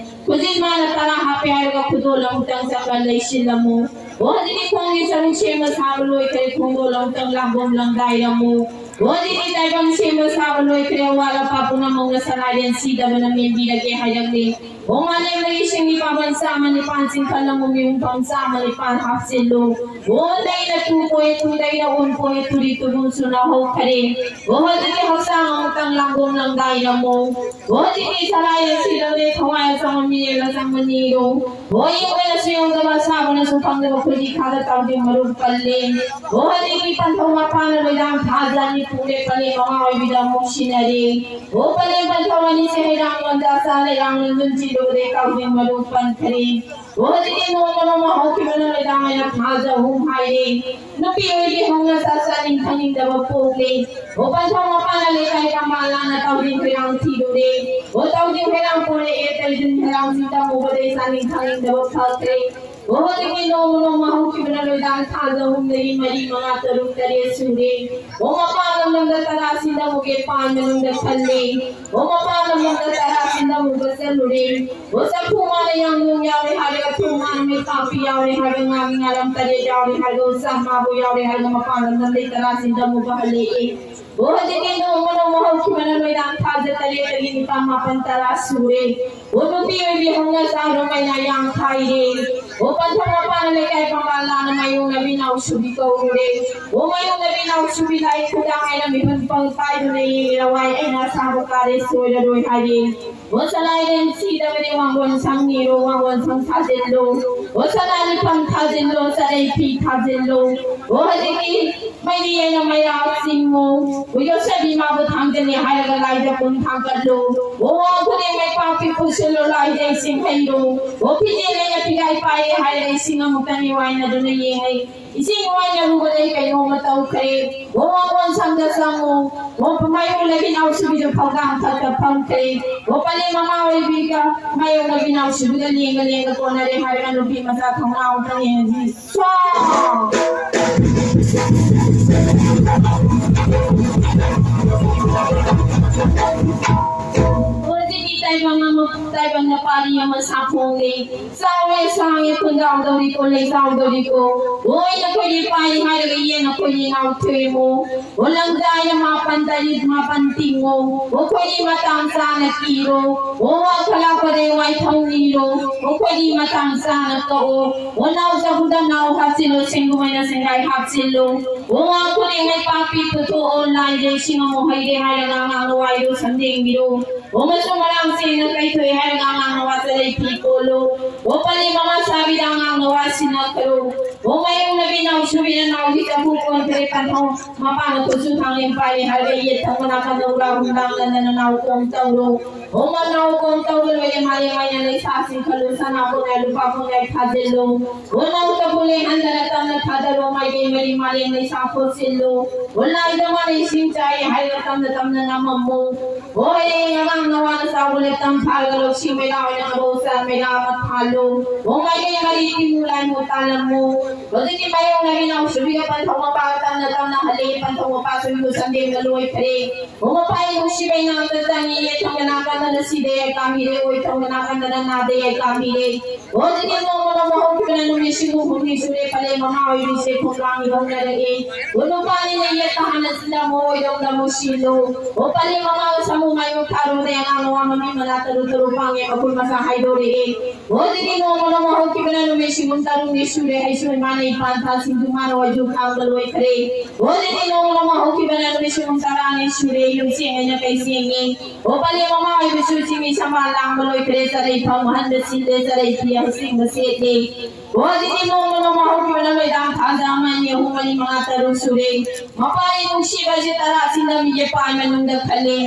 ꯈꯨꯖꯤꯟ ꯃꯥꯅ ꯇꯔꯥ ꯍꯥꯞꯄꯦ ꯍꯥꯏꯔꯒ ꯈꯨꯗꯣꯜ ꯑꯃꯨꯛꯇꯪ ꯆꯠꯂ ꯂꯩꯁꯤꯜꯂꯝꯃꯨ꯫ ꯍꯧꯖꯤꯛꯇꯤ ꯈꯣꯡꯒꯤ ꯁꯔꯨꯛ ꯁꯦꯝꯕ ꯁꯥꯕ ꯂꯣꯏꯈ꯭ꯔꯦ, ꯈꯣꯡꯗꯣꯜ ꯑꯃꯨꯛꯇꯪ ꯂꯥꯡꯕꯣꯝ ꯂꯪꯗꯥꯏꯔꯝꯃꯨ꯫ ꯍꯧꯖꯤꯛꯇꯤ ꯇꯥꯏꯕꯪ ꯁꯦꯝꯕ ꯁꯥꯕ ꯂꯣꯏꯈ꯭ꯔꯦ, ꯑꯋꯥꯠ ꯑꯄꯥ ꯄꯨꯝꯅꯃꯛꯅ ꯁꯂꯥꯏꯔꯦꯟ ꯁꯤꯗꯕꯅ ꯃꯦꯟꯕꯤꯔꯒꯦ ꯍꯥꯏꯔꯛꯂꯤ꯫ ꯑꯣ ꯃꯥꯂꯦꯝ ꯂꯩꯁꯤꯡ ꯅꯤꯄꯥꯜ ꯆꯥꯝꯃ ꯅꯤꯄꯥꯜ ꯆꯤꯡꯈꯠꯂꯝꯃꯨ, ꯃꯤꯍꯨꯟꯐꯝ ꯆꯥꯝꯃ ꯅꯤꯄꯥꯜ ꯍꯥꯞꯆꯤꯜꯂꯨ꯫ ꯑꯣ ꯂꯩꯅ ꯇꯨ ꯄꯣꯏ ꯇꯨ, ꯂꯩꯅ ꯑꯣꯟ ꯄꯣꯏ ꯇꯨꯔꯤ ꯇꯨꯔꯨꯝ ꯁꯨꯅ ꯍꯧꯈꯔꯦ꯫ ꯑꯣ ꯍꯧꯖꯤꯛꯇꯤ ꯍꯛꯆꯥꯡ ꯑꯃꯨꯛꯇꯪ ꯂꯥꯡꯒꯣꯝ ꯂꯪꯗꯥꯏꯔꯝꯃꯣ꯫ ꯑꯣ ꯍꯧꯖꯤꯛꯇꯤ ꯁꯂꯥꯏꯔꯦꯟ ꯁꯤꯗꯕꯅꯦ, ꯊꯋꯥꯏ ꯑꯆꯪꯕ ꯃꯤꯔꯦꯜ ꯑꯆꯪꯕ ꯅꯤꯔꯣ꯫ ꯑꯣ ꯌꯦꯡꯕꯅꯁꯨ ꯌꯦꯡꯗꯕ, ꯁꯥꯕꯅꯁꯨ ꯈꯪꯗꯕ ꯈꯨꯖꯤ ꯈꯥꯗ ꯇꯥꯎꯗꯦ ꯃꯔꯨꯞ ꯄꯜꯂꯦ꯫ ꯑꯣ ꯍꯧꯖꯤꯛꯇꯤ ꯄꯟꯊꯧ ꯃꯄꯥꯅ ꯂꯣꯏꯗꯥꯡ ꯊꯥꯖ ꯑꯅꯤ ꯄꯨꯔꯦ, ꯄꯂꯦ ꯃꯃꯥ ꯑꯣꯏꯕꯤꯗ ꯑꯃꯨꯛ ꯁꯤꯟꯅꯔꯦ꯫ ꯑꯣ ꯄꯂꯦ ꯄꯟꯊꯧ ꯑꯅꯤꯁꯦ ꯍꯩꯔꯥꯡ ꯂꯣꯟꯗ ꯆꯥ ꯂꯩꯔꯥꯡ ꯂꯣꯟꯗꯨꯟ ꯆꯤꯜꯂꯨꯕꯗꯩ ꯀꯥꯎꯖꯤꯡ ꯃꯔꯨ ꯄꯟꯈ꯭ꯔꯦ꯫ ꯑꯣ ꯍꯧꯖꯤꯛꯇꯤ ꯅꯣꯡꯃ ꯅꯣꯡꯃ ꯍꯧꯈꯤꯕꯅ ꯂꯣꯏꯗꯥꯡ ꯍꯥꯏꯅ ꯊꯥꯖ ꯑꯍꯨꯝ ꯍꯥꯏꯔꯦ꯫ ꯅꯨꯄꯤ ꯑꯣꯏꯕꯤ ꯍꯧꯅ ꯆꯥ ꯆꯥꯅꯤꯡ ꯊꯛꯅꯤꯡꯗꯕ ꯄꯣꯛꯂꯦ꯫ ꯑꯣ ꯄꯟꯊꯧ ꯃꯄꯥꯅ ꯂꯩꯀꯥꯏ ꯀꯃꯥꯜ ꯂꯥꯟꯅ ꯇꯥꯎꯖꯤꯡ ꯈꯣꯏꯔꯥꯡ ꯊꯤꯔꯨꯔꯦ꯫ ꯑꯣ ꯇꯥꯎꯖꯤꯡ ꯈꯣꯏꯔꯥꯡ ꯄꯨꯔꯛꯑꯦ, ꯇꯩꯖꯤꯟ ꯈꯣꯏꯔꯥꯡ ꯆꯤꯡ ꯇꯝꯃꯨꯕꯗꯩ ꯆꯥꯅꯤꯡ ꯊꯛꯅꯤꯡꯗꯕ ꯐꯈ꯭ꯔꯦ꯫ ꯑꯣ ꯍꯧꯖꯤꯛꯇꯤ ꯅꯣꯡꯃ ꯅꯣꯡꯃ ꯍꯧꯈꯤꯕꯅ ꯂꯣꯏꯗꯥꯡ ꯊꯥꯖ ꯑꯍꯨꯝꯗꯒꯤ ꯃꯔꯤ ꯃꯉꯥ ꯇꯔꯨꯛ ꯇꯔꯦꯠ ꯁꯨꯔꯦ꯫ ꯑꯣ ꯃꯄꯥꯟ ꯂꯝꯗ ꯇꯔꯥ ꯁꯤꯟꯗꯃꯨꯒꯦ ꯄꯥꯟ ꯃꯅꯨꯡꯗ ꯈꯜꯂꯦ꯫ ꯑꯣ ꯃꯄꯥꯟ ꯂꯝꯗ ꯇꯔꯥ ꯁꯤꯟꯗꯃꯨꯒ ꯆꯠꯂꯨꯔꯦ꯫ ꯑꯣ ꯆꯐꯨ ꯃꯥꯅ ꯌꯥꯡꯂꯨꯝ ꯌꯥꯎꯔꯦ ꯍꯥꯏꯔꯒ ꯊꯨꯝ ꯃꯥꯅ ꯃꯩꯄꯥꯛꯄꯤ ꯌꯥꯎꯔꯦ ꯍꯥꯏꯔꯒ ꯉꯥꯒꯤ ꯉꯥꯔꯝ ꯇꯔꯦꯠ ꯌꯥꯎꯔꯦ ꯍꯥꯏꯔꯒ ꯎꯆꯥꯟ ꯃꯥꯕꯨ ꯌꯥꯎꯔꯦ ꯍꯥꯏꯔꯒ ꯃꯄꯥꯟ ꯂꯝꯗ ꯂꯩ ꯇꯔꯥ ꯁꯤꯟꯗꯃꯨꯒ ꯍꯜꯂꯛꯑꯦ꯫ ꯑꯣ ꯍꯧꯖꯤꯛꯇꯤ ꯅꯣꯡꯃ ꯅꯣꯡꯃ ꯍꯧꯈꯤꯕꯅ ꯂꯣꯏꯗꯥꯡ ꯊꯥꯖ ꯇꯔꯦꯠꯇꯒꯤ ꯅꯤꯄꯥꯜ ꯃꯥꯄꯜ ꯇꯔꯥ ꯁꯨꯔꯦ꯫ ꯑꯣ ꯅꯨꯄꯤ ꯑꯣꯏꯕꯤ ꯍꯧꯅ ꯆꯥꯔꯨ ꯃꯩꯅ ꯌꯥꯡ ꯊꯥꯏꯔꯦ꯫ ꯑꯣ ꯄꯟꯊꯧ ꯃꯄꯥꯅ ꯂꯩꯀꯥꯏ ꯄꯥꯡꯒꯜ ꯂꯥꯟꯅ ꯃꯥꯌꯣꯡꯅꯕꯤ ꯅꯥꯎꯁꯨꯕꯤ ꯀꯧꯔꯨꯔꯦ꯫ ꯑꯣ ꯃꯥꯌꯣꯡꯅꯕꯤ ꯅꯥꯎꯁꯨꯕꯤ ꯂꯥꯏ ꯈꯨꯗꯥꯡ ꯍꯥꯏꯅ ꯃꯤꯍꯨꯟ ꯄꯪ ꯄꯥꯏꯗꯨꯅ ꯌꯦꯡꯉꯦ, ꯂꯋꯥꯏ ꯑꯩꯅ ꯑꯁꯥꯕ ꯀꯥꯔꯦ ꯁꯣꯏꯔꯔꯣꯏ ꯍꯥꯏꯔꯦ꯫ ꯑꯣ ꯁꯂꯥꯏꯔꯦꯟ ꯁꯤꯗꯕꯅꯦ ꯋꯥꯡꯒꯣꯟ ꯁꯪ ꯅꯤꯔꯣ, ꯋꯥꯡꯒꯣꯟ ꯁꯪ ꯊꯥꯖꯤꯜꯂꯣ꯫ ꯑꯣ ꯁꯅꯥ ꯂꯤꯛꯐꯝ ꯊꯥꯖꯤꯜꯂꯣ, ꯆꯔꯩ ꯐꯤ ꯊꯥꯖꯤꯜꯂꯣ꯫ ꯑꯣ ꯍꯧꯖꯤꯛꯇꯤ ꯃꯩꯔꯤ ꯑꯩꯅ ꯃꯩꯔꯥ ꯆꯤꯡꯉꯨ꯫ ꯑꯣ ꯌꯣꯠꯁꯕꯤ ꯃꯥꯕꯨ ꯊꯥꯡꯖꯜꯂꯦ ꯍꯥꯏꯔꯒ ꯂꯥꯏꯗ ꯀꯨꯟ ꯊꯥꯡꯒꯠꯂꯨ꯫ ꯑꯣ ꯋꯥ ꯈꯨꯗꯤꯡ ꯃꯩꯄꯥꯛꯄꯤ ꯄꯨꯁꯤꯜꯂꯨ, ꯂꯥꯏꯗ ꯏꯁꯤꯡ ꯍꯩꯔꯨ꯫ ꯑꯣ ꯐꯤꯖꯦꯜ ꯑꯩꯅ ꯐꯤꯒꯥꯏ ꯄꯥꯏꯔꯦ ꯍꯥꯏꯔꯒ ꯏꯁꯤꯡ ꯑꯃꯨꯛꯇꯅꯤ ꯋꯥꯏꯅꯗꯨꯅ ꯌꯦꯡꯉꯩ꯫ ꯏꯁꯤꯡ ꯋꯥꯏꯅꯔꯨꯕꯗꯩ ꯀꯩꯅꯣꯝꯃ ꯇꯧꯈ꯭ꯔꯦ꯫ ꯑꯣ ꯋꯥꯉꯣꯟ ꯁꯪꯗ ꯆꯪꯉꯨ꯫ ꯑꯣ ꯃꯌꯨꯝꯗꯒꯤ ꯏꯅꯥꯎꯁꯨꯕꯤꯗ ꯐꯧꯗꯥꯡ ꯊꯛꯇ ꯐꯝꯈ꯭ꯔꯦ꯫ ꯑꯣ ꯄꯂꯦꯝ ꯃꯃꯥ ꯑꯣꯏꯕꯤꯒ ꯃꯌꯨꯝꯗꯒꯤ ꯏꯅꯥꯎꯁꯨꯕꯤꯒ ꯂꯦꯡꯒ ꯂꯦꯡꯒ ꯀꯣꯟꯅꯔꯦ ꯍꯥꯏꯔꯒ ꯅꯨꯄꯤ ꯃꯆꯥ ꯊꯧꯅꯥ ꯑꯃꯇꯪ ꯌꯦꯡꯉꯁꯤ꯫ ꯁ꯭ꯋꯥ! ꯍꯧꯖꯤꯛꯀꯤ ꯇꯥꯏꯕꯪ ꯑꯃ, ꯇꯥꯏꯕꯪ ꯅꯨꯄꯥꯔꯤ ꯑꯃ ꯁꯥꯐꯣꯡꯂꯦ꯫ ꯆꯥꯎꯔꯦ ꯁꯥꯡꯉꯦ ꯈꯨꯟꯖꯥꯎꯗꯧꯔꯤꯀꯣ, ꯂꯩꯖꯥꯎꯗꯧꯔꯤꯀꯣ꯫ ꯍꯣꯏ ꯅꯈꯣꯏꯗꯤ ꯄꯥꯏ ꯍꯥꯏꯔꯒ ꯌꯦꯟ ꯅꯈꯣꯏꯗꯤ ꯉꯥꯎꯊꯣꯛꯏꯃꯣ꯫ ꯑꯣ ꯂꯪꯖꯥꯏꯅ ꯃꯥꯄꯟ ꯇꯔꯦꯠ ꯃꯥꯄꯟ ꯇꯤꯡꯉꯣ꯫ ꯑꯣ ꯑꯩꯈꯣꯏꯗꯤ ꯃꯇꯥꯡ ꯆꯥꯅ ꯀꯤꯔꯣ꯫ ꯑꯣ ꯋꯥ ꯈꯂꯥꯛꯄꯗꯩ ꯋꯥꯏꯊꯧ ꯅꯤꯔꯣ꯫ ꯑꯣ ꯑꯩꯈꯣꯏꯗꯤ ꯃꯇꯥꯡ ꯆꯥꯅ ꯀꯛꯑꯣ꯫ ꯑꯣ ꯅꯥꯎ ꯆꯐꯨꯗ ꯅꯥꯎ ꯍꯥꯞꯆꯤꯜꯂꯣ, ꯁꯦꯡꯒꯨꯃꯩꯅ ꯁꯦꯡꯒꯥꯏ ꯍꯥꯞꯆꯤꯜꯂꯣ꯫ ꯑꯣ ꯋꯥ ꯈꯨꯗꯤꯡ ꯂꯩꯄꯥꯛꯄꯤ ꯄꯨꯊꯣꯛꯑꯣ, ꯂꯥꯏꯗ ꯏꯁꯤꯡ ꯑꯃꯨꯛ ꯍꯩꯔꯦ ꯍꯥꯏꯔꯒ ꯑꯉꯥꯡꯅ ꯋꯥꯏꯔꯣ, ꯁꯝꯗꯦꯡꯕꯤꯔꯣ꯫ ꯑꯣ ꯃꯆꯨ ꯃꯔꯥꯡ ꯁꯦꯡꯅ ꯀꯩꯊꯣꯛꯑꯦ ꯍꯥꯏꯔꯒ ꯑꯉꯥꯡꯅ ꯋꯥ ꯆꯠꯂꯩ ꯐꯤ ꯀꯣꯜꯂꯣ꯫ ꯑꯣ ꯄꯂꯤ ꯃꯃꯥ ꯁꯥꯕꯤꯗ ꯑꯉꯥꯡꯅ ꯋꯥ ꯁꯤꯟꯅꯈ꯭ꯔꯣ꯫ ꯑꯣ ꯃꯌꯨꯝ ꯅꯕꯤ ꯅꯥꯎ ꯁꯨꯕꯤꯅ ꯅꯥꯎꯒꯤ ꯆꯐꯨ ꯀꯣꯟ ꯇꯔꯦꯠ ꯄꯟꯊꯧ ꯃꯄꯥꯅ ꯈꯨꯠꯁꯨ ꯊꯥꯡꯂꯦꯟ ꯄꯥꯏꯔꯦ ꯍꯥꯏꯔꯒ ꯌꯦꯠ ꯊꯪꯕ ꯅꯥꯀꯟꯗ ꯎꯔꯥ ꯍꯨꯝꯗꯥꯡꯗ ꯅꯅꯥꯎ ꯀꯣꯡ ꯇꯧꯔꯣ꯫ ꯑꯣ ꯃꯅꯥꯎ ꯀꯣꯡ ꯇꯧꯔ ꯂꯣꯏꯔꯦ ꯃꯥꯂꯦꯝ ꯃꯥꯏꯅ ꯂꯩꯁꯥꯁꯤꯡ ꯈꯜꯂꯨ ꯁꯅꯥ ꯀꯣꯡꯌꯥꯏ ꯂꯨꯄꯥ ꯀꯣꯡꯌꯥꯏ ꯊꯥꯖꯤꯜꯂꯨ꯫ ꯑꯣ ꯅꯥꯎ ꯆꯐꯨ ꯂꯦꯡꯍꯟꯗꯅ ꯇꯝꯅ ꯊꯥꯗꯔꯣ ꯃꯥꯏꯀꯩ ꯃꯔꯤ ꯃꯥꯂꯦꯝ ꯂꯩꯁꯥ ꯈꯣꯠꯆꯤꯜꯂꯨ꯫ ꯑꯣ ꯂꯥꯏꯗ ꯃꯥꯅ ꯏꯁꯤꯡ ꯆꯥꯏ ꯍꯥꯏꯔꯒ ꯇꯝꯅ ꯇꯝꯅ ꯅꯝꯃꯝꯃꯨ꯫ ꯑꯣ ꯍꯌꯦꯡ ꯑꯉꯥꯡ ꯅꯋꯥꯅ ꯆꯥꯎꯕ ꯂꯦꯞꯇꯝ ꯐꯥꯔꯒ ꯂꯧꯁꯤꯡ ꯃꯩꯔꯥ ꯑꯣꯏꯅ ꯉꯧ ꯆꯥ ꯃꯩꯔꯥ ꯑꯃ ꯊꯥꯜꯂꯨ꯫ ꯑꯣ ꯃꯥꯏꯀꯩ ꯃꯔꯤ ꯇꯤꯡꯉꯨ ꯂꯥꯏꯃꯨ ꯇꯥꯜꯂꯝꯃꯨ꯫ ꯍꯧꯖꯤꯛꯇꯤ ꯃꯌꯣꯡ ꯂꯩꯃꯤꯅꯥꯎ ꯁꯨꯕꯤꯒ ꯄꯟꯊꯧ ꯃꯄꯥꯒ ꯇꯝꯅ ꯇꯝꯅ ꯍꯜꯂꯦ꯫ ꯄꯟꯊꯧ ꯃꯄꯥ ꯁꯨꯕꯤꯕꯨ ꯁꯟꯗꯦꯡꯅ ꯂꯣꯏꯈ꯭ꯔꯦ꯫ ꯑꯣ ꯃꯄꯥ ꯏꯃꯨꯡ ꯁꯤꯕꯩ ꯅꯥꯛꯇ ꯆꯪꯉꯤ꯫ ꯌꯦꯠ ꯊꯪꯕ ꯅꯥꯀꯟꯗꯅ ꯁꯤꯗ ꯌꯥꯏ ꯀꯥꯝꯕꯤꯔꯦ꯫ ꯑꯣꯏ ꯊꯪꯕ ꯅꯥꯀꯟꯗꯅ ꯅꯥꯗ ꯌꯥꯏ ꯀꯥꯝꯕꯤꯔꯦ꯫ ꯍꯧꯖꯤꯛꯇꯤ ꯅꯣꯡꯃ ꯅꯣꯡꯃ ꯍꯧꯈꯤꯕꯅ ꯅꯨꯃꯤꯠ ꯁꯤꯕꯨ ꯍꯨꯝꯅꯤ ꯁꯨꯔꯦ꯫ ꯄꯂꯦꯝ ꯃꯃꯥ ꯑꯣꯏꯕꯤꯁꯦ ꯈꯣꯡꯂꯥꯡꯒꯤ ꯍꯧꯅꯔꯛꯑꯦ꯫ ꯑꯣ ꯅꯨꯄꯥꯅꯤꯅ ꯌꯦꯠꯇ ꯍꯥꯟꯅ ꯁꯤꯜꯂꯝꯃꯣ꯫ ꯑꯣꯏꯔꯣꯝꯗ ꯑꯃꯨꯛ ꯁꯤꯜꯂꯨ꯫ ꯑꯣ ꯄꯂꯦꯝ ꯃꯃꯥꯒ ꯁꯥꯃꯨ ꯃꯥꯌꯣꯛ ꯊꯥꯔꯨꯕꯗ ꯑꯉꯥꯡ ꯅꯋꯥ ꯃꯃꯤ ꯃꯅꯥ ꯇꯔꯨ ꯇꯔꯨ ꯄꯥꯡꯉꯦ꯫ ꯃꯈꯨꯜ ꯃꯁꯥ ꯍꯥꯏꯗꯣꯔꯛꯑꯦ꯫ ꯍꯧꯖꯤꯛꯇꯤ ꯅꯣꯡꯃ ꯅꯣꯡꯃ ꯍꯧꯈꯤꯕꯅ ꯅꯨꯃꯤꯠ ꯁꯤꯒꯨꯝ ꯇꯔꯨꯛꯅꯤ ꯁꯨꯔꯦ꯫ ꯑꯩꯁꯨ ꯏꯃꯥꯅ ꯏꯄꯥꯟ ꯊꯥ ꯁꯤꯡꯖꯨ ꯃꯥꯅ ꯋꯥꯏꯖꯨ ꯈꯥꯡꯕ ꯂꯣꯏꯈ꯭ꯔꯦ꯫ ꯍꯧꯖꯤꯛꯇꯤ ꯅꯣꯡꯃ ꯅꯣꯡꯃ ꯍꯧꯈꯤꯕꯅ ꯅꯨꯃꯤꯠ ꯁꯨꯝ ꯇꯔꯥꯅꯤ ꯁꯨꯔꯦ ꯌꯨꯝꯁꯦꯡ ꯑꯩꯅ ꯀꯩꯁꯦꯡꯉꯦ꯫ ꯑꯣ ꯄꯂꯦꯝ ꯃꯃꯥ ꯑꯣꯏꯕꯁꯨ ꯆꯤꯡꯃꯤ ꯁꯝꯕꯥꯜ ꯂꯥꯡꯕ ꯂꯣꯏꯈ꯭ꯔꯦ, ꯆꯔꯩ ꯐꯝ ꯑꯍꯟꯕ ꯁꯤꯜꯂꯦ, ꯆꯔꯩ ꯐꯤ ꯑꯁꯦꯡꯕ ꯁꯦꯠꯂꯦ꯫ ꯑꯣ ꯑꯗꯨꯗꯤ ꯅꯣꯡꯃ ꯅꯣꯡꯃ ꯍꯧꯈꯤꯕꯅ ꯂꯣꯏꯗꯥꯡ ꯊꯥꯗ ꯑꯃ ꯑꯅꯤ ꯑꯍꯨꯝ ꯃꯔꯤ ꯃꯉꯥ ꯇꯔꯨꯛ ꯁꯨꯔꯦ꯫ ꯃꯄꯥꯒꯤ ꯅꯨꯡꯁꯤꯕꯁꯦ ꯇꯔꯥ ꯁꯤꯟꯅꯕꯤꯁꯦ ꯄꯥꯏ ꯃꯅꯨꯡꯗ ꯈꯜꯂꯦ꯫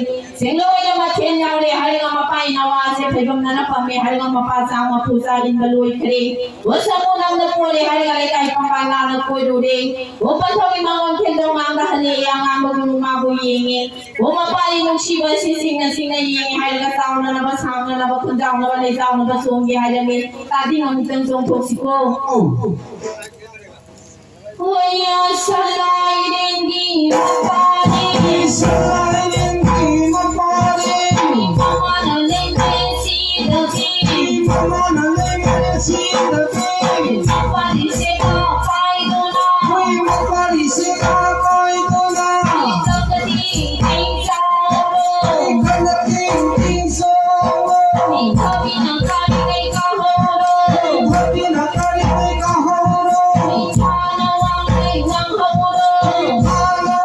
ꯁꯦꯡꯗꯣꯛ ꯑꯣꯏꯅ ꯃꯊꯦꯜ ꯌꯥꯎꯔꯦ ꯍꯥꯏꯔꯒ ꯃꯄꯥꯒꯤ ꯅꯋꯥꯁꯦ ꯐꯩꯕꯝꯅꯅ ꯄꯝꯃꯦ ꯍꯥꯏꯔꯒ ꯃꯄꯥ ꯆꯥꯡ ꯃꯄꯨ ꯆꯥ ꯏꯟꯕ ꯂꯣꯏꯈ꯭ꯔꯦ꯫ ꯑꯣ ꯁꯃꯨ ꯅꯝꯅ ꯄꯣꯔꯦ ꯍꯥꯏꯔꯒ ꯂꯩꯀꯥꯏ ꯄꯝꯕ ꯂꯥꯟꯅ ꯀꯣꯏꯔꯨꯔꯦ꯫ ꯑꯣ ꯄꯟꯊꯧꯒꯤ ꯃꯉꯣꯟ ꯈꯦꯟꯗꯧ ꯉꯥꯡꯗ ꯍꯜꯂꯛꯑꯦ ꯑꯉꯥꯡꯕꯒꯨꯝ ꯃꯥꯕꯨ ꯌꯦꯡꯉꯦ꯫ ꯑꯣ ꯃꯄꯥꯒꯤ ꯅꯨꯡꯁꯤꯕ ꯑꯁꯤ ꯁꯤꯡꯅ ꯁꯤꯡꯅ ꯌꯦꯡꯉꯦ ꯍꯥꯏꯔꯒ ꯆꯥꯎꯅꯅꯕ ꯁꯥꯡꯅꯅꯕ ꯈꯨꯟꯖꯥꯎꯅꯕ ꯂꯩꯖꯥꯎꯅꯕ ꯆꯣꯡꯒꯦ ꯍꯥꯏꯔꯝꯃꯤ꯫ ꯇꯥꯗꯤ ꯑꯃꯨꯛꯇꯪ ꯆꯣꯡꯊꯣꯛꯁꯤꯀꯣ꯫ ꯍꯣꯏ ꯁꯂꯥꯏꯔꯦꯟꯒꯤ ꯃꯄꯥꯅꯦ꯫ ꯁꯂꯥꯏꯔꯦꯟꯒꯤ ꯃꯄꯥꯅꯦ꯫ ꯃꯃꯥꯅ ꯂꯩꯃꯔꯦꯟ ꯁꯤꯗꯕꯤ꯫ ꯃꯃꯥꯅ ꯂꯩꯃꯔꯦꯟ ꯁꯤꯗꯕꯤ꯫ ꯃꯄꯥꯔꯤꯁꯦ ꯄꯥꯏꯗꯨꯅ꯫ ꯍꯣꯏ ꯃꯄꯥꯔꯤꯁꯦ ꯄꯥꯏꯗꯨꯅ꯫ ꯀꯗꯤ ꯆꯥꯎꯔꯣ꯫ ꯀꯗꯤ ꯆꯥꯎꯔꯣ꯫ ꯅꯤꯡꯊꯧꯒꯤ ꯅꯪ ꯀꯔꯤ ꯀꯩ ꯀꯥꯍꯧꯔꯣ꯫ ꯅꯤꯡꯊꯧꯒꯤ ꯅꯪ ꯀꯔꯤ ꯀꯩ ꯀꯥꯍꯧꯔꯣ꯫ ꯅꯤꯡꯊꯧꯅ ꯋꯥꯡꯂꯦ ꯉꯥꯡꯍꯧꯔꯣ꯫ ꯅꯤꯡꯊꯧꯅ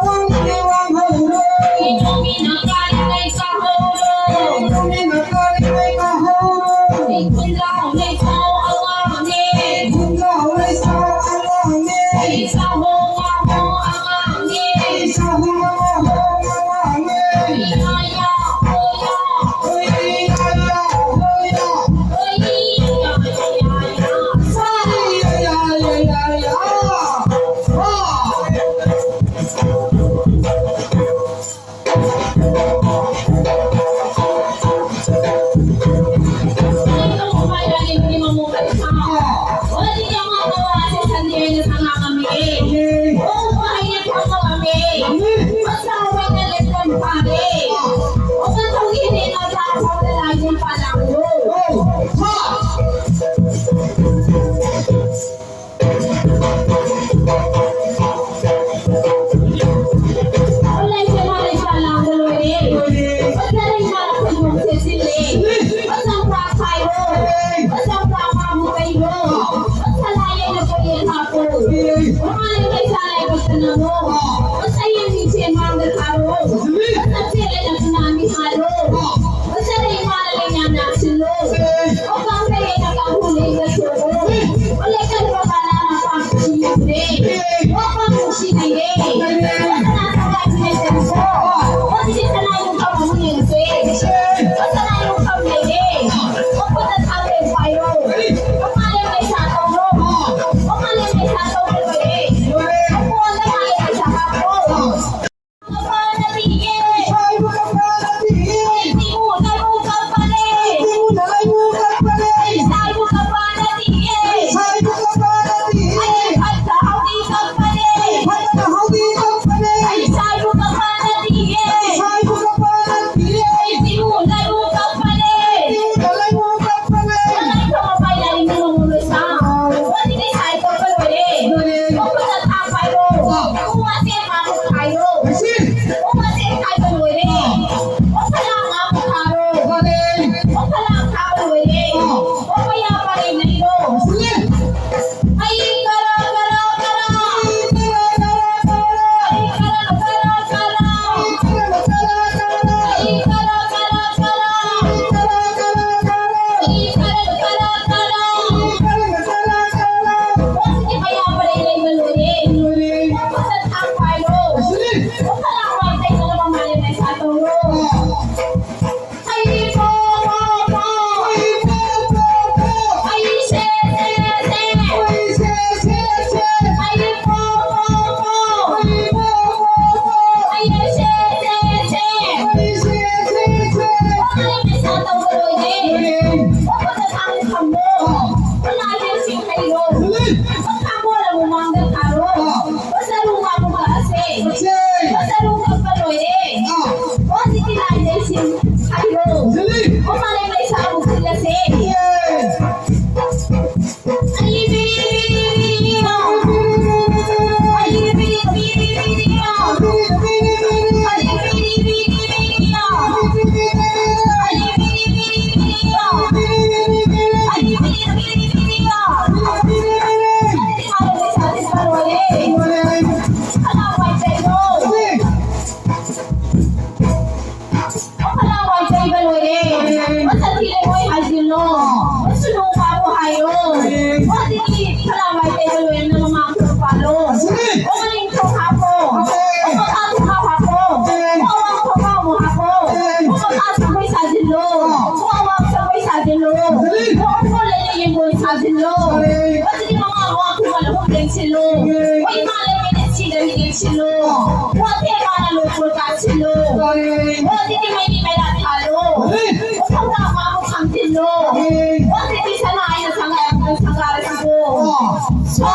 Huwag ka lang magtay na naman, Maria Mesa, tulog. Ay, po, po, po. Ay, po, po, po. Ay, se, se, se. Ay, se, se, se. Ay, po, po, po. Ay, po, po, po. Ay, se, se, se. Ay, se, se, se. Ay, Mesa, tulog, eh. Ay. Huwag ka na sa akin, kamo. Wala yung si Cairo. Huwag ka mo, alam mo, mga karo. Basta lupa mo ba, ase? Ase! Basta lupa pa, Roy, eh. Ah. O, di kinaya si Cairo. Dali! O, malay may sabog sila, se. Yes! Ay, bili, bili, bili, bili, oh. Ay, bili, bili, bili, bili, oh. Ay, bili, bili, bili, bili, oh. Ay, bili, bili, bili, bili, oh. Ay, bili, bili, bili, bili, oh. Ay, bili, bili, bili. Ay, di ako may sabi sa Roy, eh. Ay, bili, bili. Kalaway kayo. Ay. Ang palaway sa iba, Loy, eh. Basta sila, Loy, ay sino. Basta nung bago kayo. Basta di palaway sa iba, Loy, na mga palo. O maling to hapo. O pagkatuha hapo. O awang ko pa mo hapo. O pagkatuha sa dilo. O awang sa sa dilo. O ang kulay na yung boy sa dilo. Basta di mga awang ko malabog din silo. O yung mga lamig at sila yung silo. O ang tema na lukul ka silo. O di di may di may latalo. O pagkama ko ang silo. O di di sana ay nasangay ang sanggaras ko. Sa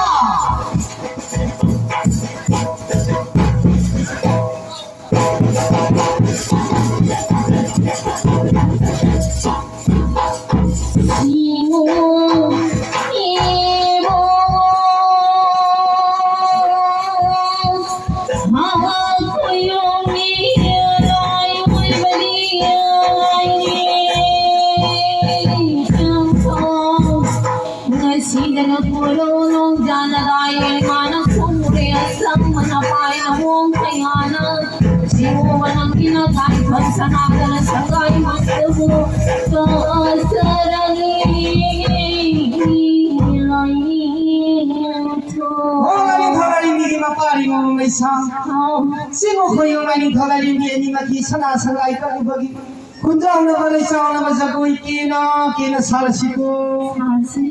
Sida na pulong nung dyan na tayo ay manang sumuri at sa manapay na buong kayana. Simuwa ng kinatay, pansanaga na sangay, magtubo, kasarali, ilayin to. Maraming maraming hindi mapari, mga ꯂꯩꯁꯥ, ꯆꯤꯡ ꯎꯈꯣꯏ ꯌꯣꯡ ꯂꯥꯏꯅꯤꯡꯊꯧ ꯂꯥꯏꯔꯦꯝꯕꯤ ꯑꯅꯤꯃꯛꯀꯤ ꯁꯅꯥ ꯁꯪꯒꯥꯏ ꯀꯠꯂꯨꯕꯒꯤ ꯈꯨꯟꯖꯥꯎꯅꯕ ꯂꯩꯆꯥꯎꯅꯕ ꯖꯒꯣꯏ ꯀꯦꯅ ꯀꯦꯅ ꯁꯥꯔꯁꯤꯀꯣ꯫ ꯁꯥꯔꯁꯤ꯫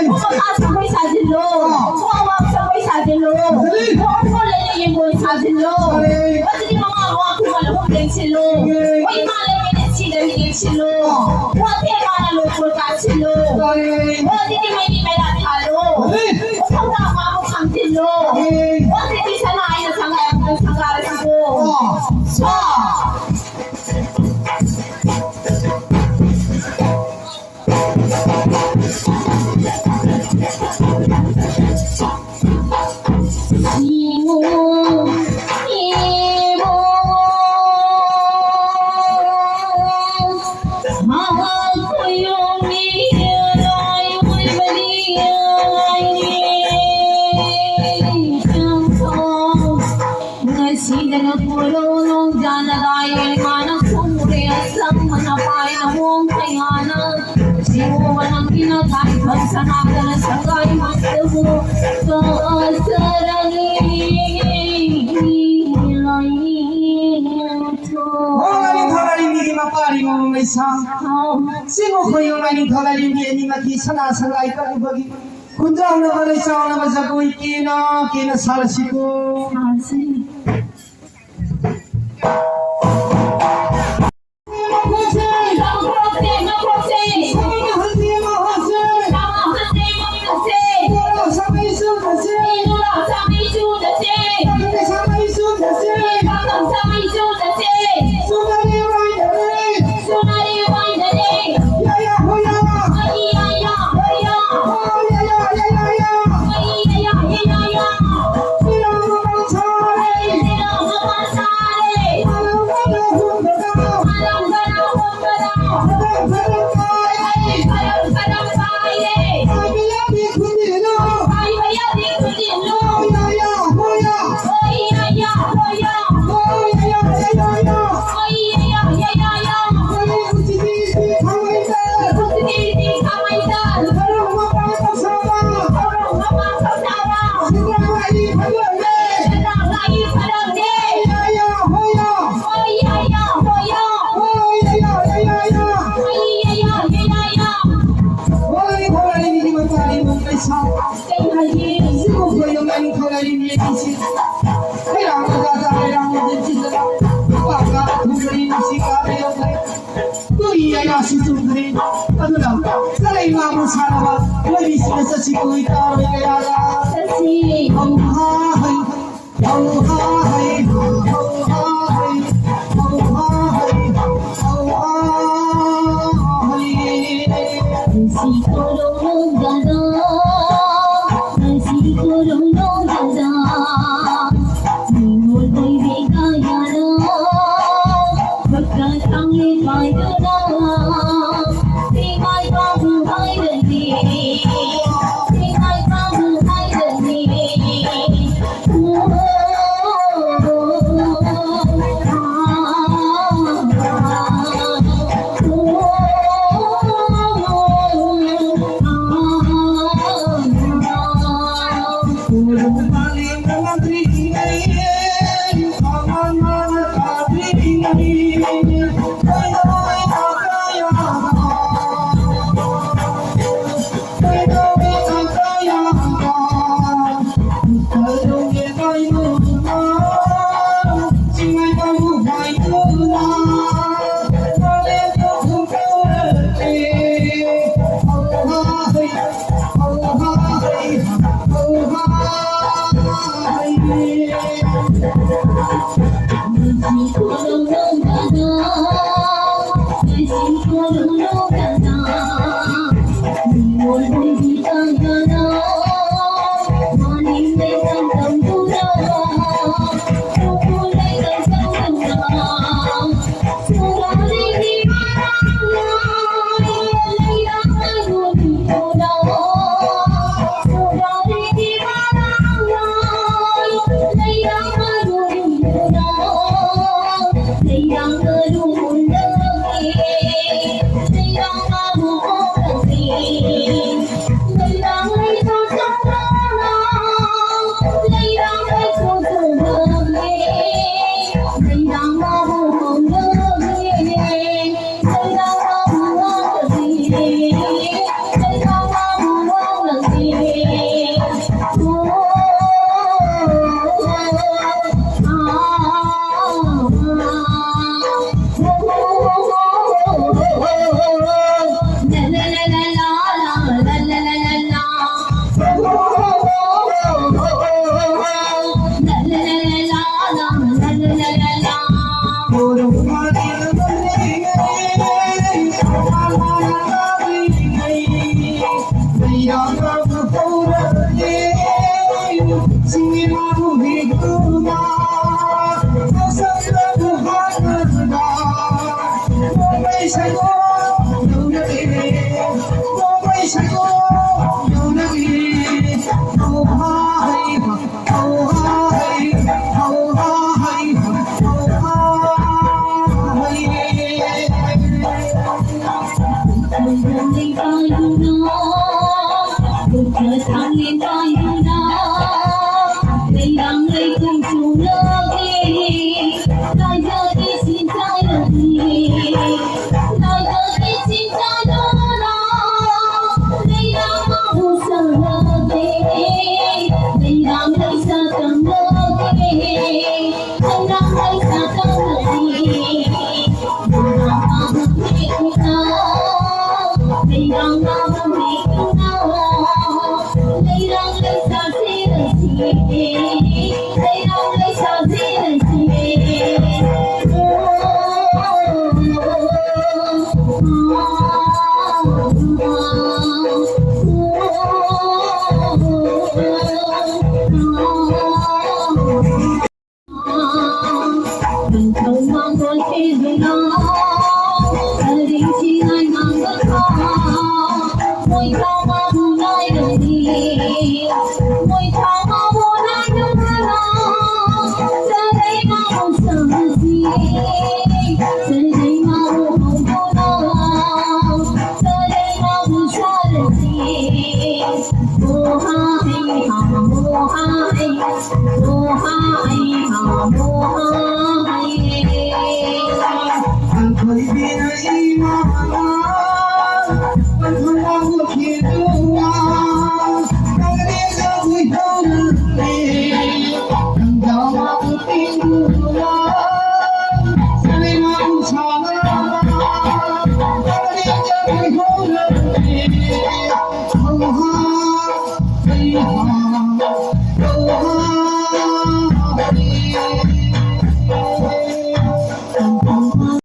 ꯃꯈꯥ ꯁꯒꯣꯏ ꯁꯥꯖꯤꯜꯂꯣ꯫ ꯑꯥ꯫ ꯃꯈꯥ ꯁꯒꯣꯏ ꯁꯥꯖꯤꯜꯂꯣ꯫ ꯀꯔꯤ? ꯃꯈꯥ ꯂꯩꯅ ꯌꯦꯡꯒꯣꯏ ꯁꯥꯖꯤꯜꯂꯣ꯫ ꯀꯔꯤ? ꯃꯁꯤꯗꯤ ꯃꯉꯥ ꯃꯉꯥ ꯈꯨꯃꯜ ꯑꯍꯨꯝ ꯂꯦꯡꯁꯤꯜꯂꯣ꯫ ꯀꯔꯤ? ꯃꯣꯏ ꯏꯃꯥ ꯂꯩ ꯃꯤꯅꯤꯠ ꯁꯤꯗ ꯃꯤꯅꯤꯠ ꯁꯤꯜꯂꯣ꯫ ꯑꯥ꯫ ꯋꯥꯇꯦ ꯃꯥꯅ ꯂꯣ ꯄꯣꯔꯀꯥ ꯁꯤꯜꯂꯣ꯫ ꯀꯔꯤ? ꯃꯁꯤꯗꯤ ꯃꯩꯗꯤ ꯃꯩꯔꯥ ꯊꯥꯜꯂꯣ꯫ ꯀꯔꯤ? ꯃꯊꯧꯗꯥ ꯃꯥꯕꯨ ꯈꯥꯝꯖꯤꯜꯂꯣ꯫ ꯀꯔꯤ? ꯃꯁꯤꯗꯤ ꯁꯅꯥ ꯑꯩꯅ ꯁꯉꯥꯏ ꯑꯃꯨꯛꯇꯪ ꯁꯪꯒꯥꯔꯁꯤꯀꯣ꯫ ꯑꯥ꯫ ꯁꯥ꯫ ꯉꯁꯤꯗꯅ ꯄꯨꯔꯣ ꯅꯣꯡꯖꯥꯅ ꯂꯥꯏ ꯏꯃꯥꯅ ꯈꯨꯝꯃꯨꯔꯦ ꯑꯁꯪꯕꯅ ꯄꯥꯏꯅ ꯃꯣꯡ ꯀꯌꯥꯅ ꯁꯤꯒꯨꯝꯕ ꯅꯪꯒꯤꯅ ꯊꯥꯏꯕ ꯁꯅꯥꯗꯅ ꯁꯪꯒꯥꯏ ꯃꯛꯇꯕꯨ ꯀꯥꯁꯔꯅꯤ꯫ ꯍꯣ, ꯂꯥꯏꯅꯤꯡꯊꯧ ꯂꯥꯏꯔꯦꯝꯕꯤꯒꯤ ꯃꯄꯥꯔꯤ ꯃꯃ ꯃꯩꯁꯥ꯫ ꯍꯥꯎ꯫ ꯁꯤꯕꯨ ꯈꯣꯏꯌꯨꯝ ꯂꯥꯏꯅꯤꯡꯊꯧ ꯂꯥꯏꯔꯦꯝꯕꯤ ꯑꯅꯤꯃꯛꯀꯤ ꯁꯅꯥ ꯁꯪꯒꯥꯏ ꯀꯠꯂꯨꯕꯒꯤ ꯈꯨꯟꯖꯥꯎꯅꯕ ꯂꯩꯆꯥꯎꯅꯕ ꯖꯒꯣꯏ ꯀꯦꯅ ꯀꯦꯅ ꯁꯥꯔꯁꯤꯀꯣ꯫ ꯁꯥꯁꯤ꯫ ꯀꯩ ꯍꯥꯏꯒꯦ? ꯁꯤꯕꯨ ꯑꯩꯈꯣꯏ ꯌꯨꯝ ꯑꯅꯤ ꯊꯣꯛꯂꯛꯏꯅꯦ ꯑꯩꯁꯦ꯫ ꯍꯩꯔꯥꯡ ꯃꯆꯥ ꯆꯥ ꯍꯩꯔꯥꯡ ꯃꯆꯤꯟ ꯁꯤꯗꯅ ꯄꯥꯛ ꯄꯥꯛ ꯊꯨꯝꯕꯅꯤ ꯅꯨꯡꯁꯤ ꯀꯥꯕ ꯌꯧꯈ꯭ꯔꯦ꯫ ꯇꯨꯔꯤ ꯑꯌꯥꯁꯤ ꯆꯨꯝꯈ꯭ꯔꯦ꯫ ꯑꯗꯨꯅ ꯆꯠꯂꯩ ꯃꯥꯕꯨ ꯁꯥꯟꯅꯕ ꯂꯣꯏꯕꯤꯁꯤꯡꯅ ꯆꯠꯁꯤ ꯀꯨꯏ ꯇꯥꯔꯣꯏ ꯀꯌꯥꯗ꯫ ꯆꯠꯁꯤ꯫ ꯍꯧ ꯍꯥ ꯍꯩ꯫ ꯍꯧ ꯍꯥ ꯍꯩ ꯍꯥ, ꯍꯧ ꯍꯥ ꯍꯩ, ꯍꯧ ꯍꯥ ꯍꯩ ꯍꯥ, ꯍꯧ ꯍꯥ ꯍꯩ꯫ ꯁꯤ ꯀꯣꯔꯣ ꯒꯗꯥ, ꯁꯤ ꯀꯣꯔꯣ ꯒꯗꯥ, ꯅꯤꯉꯣꯜ ꯑꯣꯏꯕꯤ ꯀꯌꯥꯅ ꯈꯨꯠꯇ ꯊꯥꯡꯂꯤ ꯄꯥꯏꯗꯨꯅ ꯁꯤꯃꯥꯏ ꯄꯥꯕꯨ ꯍꯥꯏꯔꯅꯤ, ꯁꯤꯃꯥꯏ ꯄꯥꯕꯨ ꯍꯥꯏꯔꯅꯤ꯫